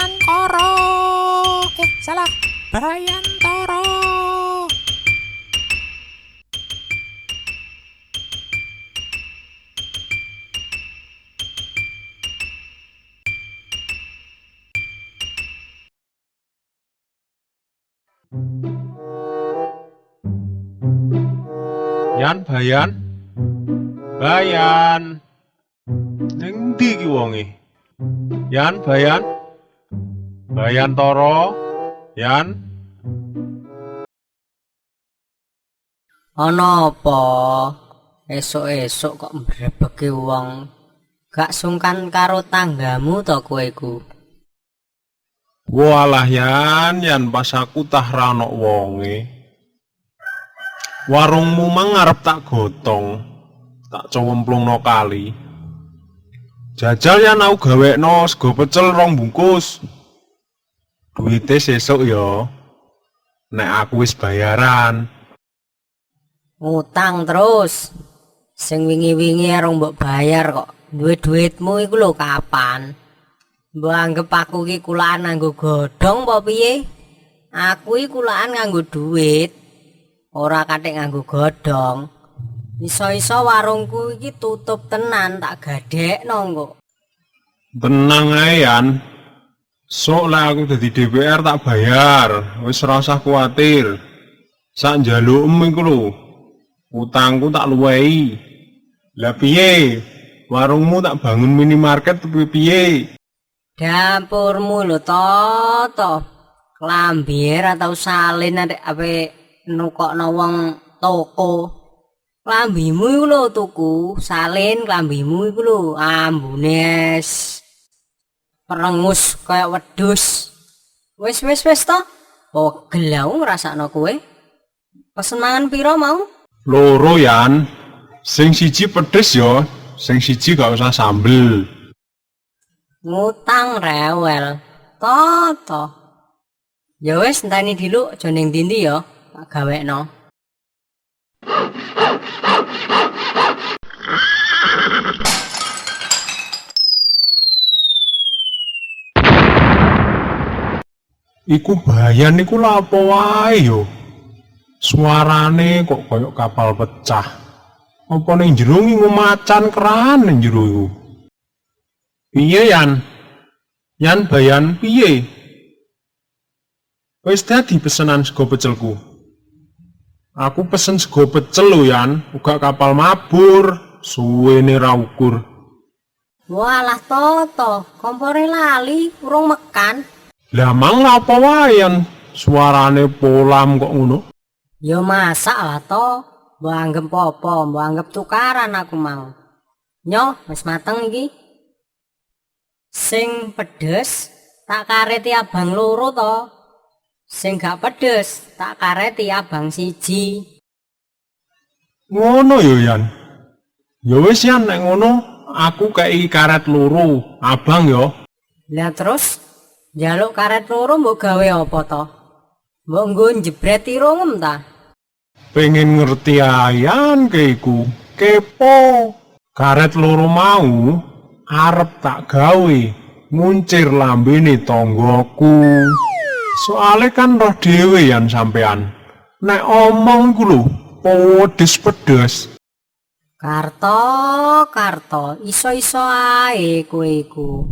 Bayangkara. Eh, salah. Bayantara. Yan, Bayan. Bayan. Ning ndi iki wonge? Yan, Bayan. Bayantara. Yan. Ana apa? Esuk-esuk kok mbrebeki wong. Gak sungkan karo tanggamu to kowe iku? Walah Yan, Yan pas aku tah ra ono wonge. Warungmu mang arep tak gotong, tak cemplungno kali. Jajal Yan aku gawekno sego pecel rong bungkus. Duite sesuk ya. Nek aku wis bayaran. Ngutang terus. Sing wingi-wingi arep mbok bayar kok. Duwe duitmu iku lho kapan? Mbok anggep aku iki kulaan nganggo godhong apa piye? Aku iki kulaan nganggo duit. Ora katik nganggo godhong. Iso-iso warungku iki tutup tenan tak gadekno kok. Tenang ae Yan. Sok lah aku dadi DPR tak bayar. Wis ora usah kuwatir. Sak njalukem iku lho. Utangku tak luwehi. Lah piye? Warungmu tak bangun minimarket piye? Dapurmu lho to to. Klambi ora tau salin adek ape nukokno wong toko. Klambimu iku lho tuku, salin klambimu iku lho ambune es. Perengus kaya wedhus. Wis wis wis to. Pegel aku ngrasakno kowe. Pesen mangan piro mau? Loro Yan. Sing siji pedes ya, sing siji gak usah sambel. Ngutang rewel. To to. Ya wis enteni diluk aja ning ndi-ndi ya, tak gawekno. Iku Bayan iku lha apa wae yo? Suarane kok koyok kapal pecah. Apa ning jero ngingu macan keran ning jero iku? Piye Yan? Yan Bayan piye? Wis dadi pesenan sego pecelku. Aku pesen sego pecel lho Yan, uga kapal mabur, suwene ra ukur. Walah toto, kompore lali, urung mekan. Lah mang lha apa wae Yan? Suarane polam kok ngono. Ya masak lah to. Mbok anggep apa? Mbok anggep tukaran aku mau. Nyoh, wis mateng iki. Sing pedes tak kareti abang loro to. Sing gak pedes tak kareti abang siji. Ngono ya Yan. Ya wis Yan nek ngono aku kei karet loro, abang ya. Lah terus njaluk karet loro mbok gawe apa to? Mbok nggo njebret irungem ta? Pengen ngerti ayan keiku. Kepo. Karet loro mau arep tak gawe nguncir lambene tanggaku. Soale kan roh dhewe Yan sampean. Nek omong iku lho pedes-pedes. Karto, Karto, iso-iso ae kowe iku.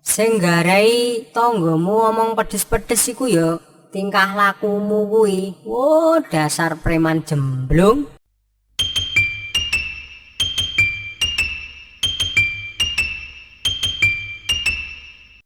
Sing garai tanggamu omong pedes-pedes iku ya tingkah lakumu kuwi. Wo, dasar preman jemblung.